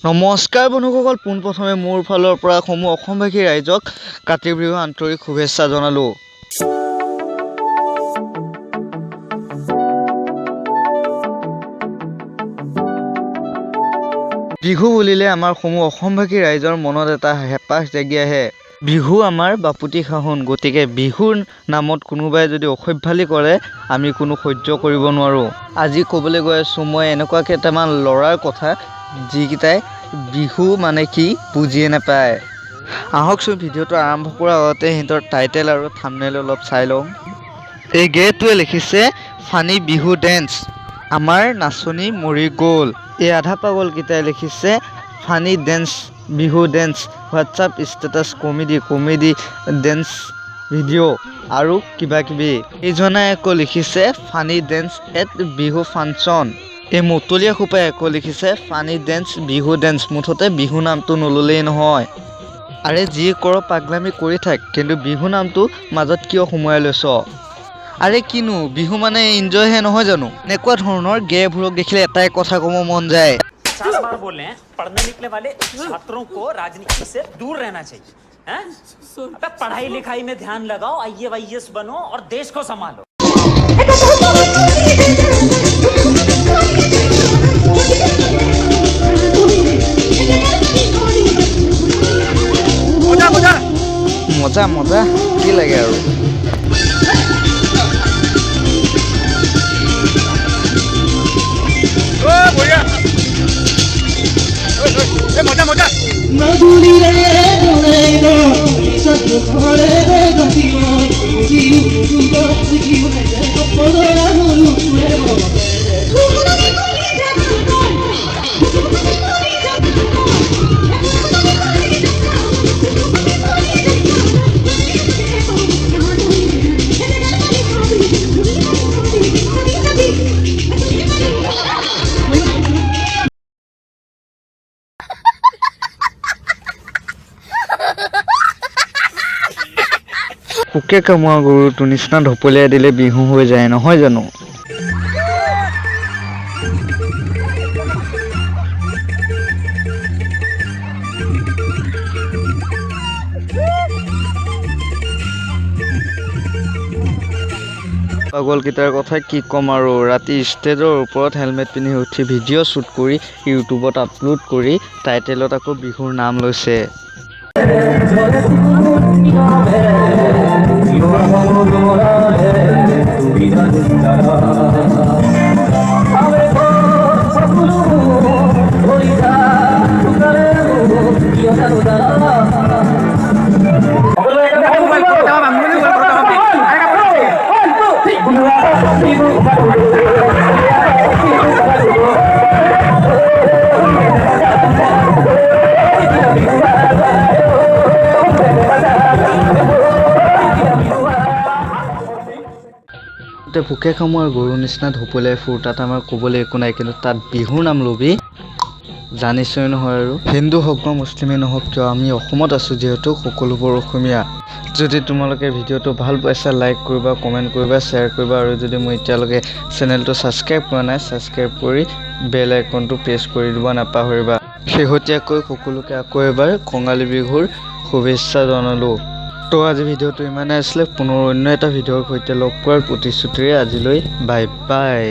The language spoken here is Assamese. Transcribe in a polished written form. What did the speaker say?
নমস্কাৰ বন্ধুসকল, পোনপ্ৰথমে মোৰ ফালৰ পৰা সমূহ অসমবাসী ৰাইজক কাতি বিহুৰ আন্তৰিক শুভেচ্ছা জনালোঁ। বিহু বুলিলে আমাৰ সমূহ অসমবাসী ৰাইজৰ মনত এটা হেঁপাহ জাগি আহে। বিহু আমাৰ বাপুতি সাহোন, গতিকে বিহুৰ নামত কোনোবাই যদি অসভ্যালি কৰে আমি কোনো সহ্য কৰিব নোৱাৰোঁ। আজি ক'বলৈ গৈ আছোঁ মই এনেকুৱা কেইটামান ল'ৰাৰ কথা যিকেইটাই বিহু মানে কি বুজিয়ে নাপায়। আহকচোন ভিডিঅ'টো আৰম্ভ কৰাৰ আগতে সিহঁতৰ টাইটেল আৰু থাম্বনেইল অলপ চাই লওঁ। এই গেটোৱে লিখিছে ফানী বিহু ডেন্স, আমাৰ নাচনী মৰি গ'ল। এই আধা পাগলকেইটাই লিখিছে funny dance Bihu dance, WhatsApp status comedy comedy dance video আৰু কিবা কিবি। এইজনে আকৌ লিখিছে funny dance at Bihu function. এই মতলীয়া সোপাই আকৌ লিখিছে ফানী ডেন্স বিহু ডেন্স। মুঠতে বিহু নামটো নল'লেই নহয়। আৰে যি কৰ পাগলামি কৰি থাক, কিন্তু বিহু নামটো মাজত কিয় সোমোৱাই লৈছ? আৰে কিনো বিহু মানে এনজয়হে নহয় জানো? এনেকুৱা ধৰণৰ গেবোৰক দেখিলে এটাই কথা ক'ব মন যায়। 50 बार बोल रहे हैं, पढ़ने निकले वाले छात्रों को राजनीति से दूर रहना चाहिए, हैं? अबे पढ़ाई लिखाई में ध्यान लगाओ, आईएएस बनो और देश को संभालो। মজা মজা কি লাগে আৰু। পোকে কামোৰা গৰুটোৰ নিচিনা ঢপলিয়াই দিলে বিহু হৈ যায় নহয় জানো? পাগলকেইটাৰ কথা কি ক'ম আৰু, ৰাতি ষ্টেজৰ ওপৰত হেলমেট পিন্ধি উঠি ভিডিঅ' শ্বুট কৰি ইউটিউবত আপলোড কৰি টাইটেলত আকৌ বিহুৰ নাম লৈছে। পোকে কামোৰা গৰুৰ নিচিনা ঢপলিয়াই ফুৰ, তাত আমাৰ ক'বলৈ একো নাই, কিন্তু তাত বিহুৰ নাম ল'বি জানিছই নহয় আৰু। হিন্দু হওক বা মুছলিমেই নহওক কিয়, আমি অসমত আছোঁ যিহেতু সকলোবোৰ অসমীয়া। যদি তোমালোকে ভিডিঅ'টো ভাল পাইছা লাইক কৰিবা, কমেণ্ট কৰিবা, শ্বেয়াৰ কৰিবা আৰু যদি মই এতিয়ালৈকে চেনেলটো ছাবস্ক্ৰাইব কৰা নাই ছাবস্ক্ৰাইব কৰি বেল আইকনটো প্ৰেছ কৰি দিব নাপাহৰিবা। শেহতীয়াকৈ সকলোকে আকৌ এবাৰ কঙালী বিহুৰ শুভেচ্ছা জনালোঁ। তো আজি ভিডিঅ'টো ইমানেই আছিলে, পুনৰ অন্য এটা ভিডিঅ'ৰ সৈতে লগ পোৱাৰ প্ৰতিশ্ৰুতিৰে আজিলৈ বাই বাই।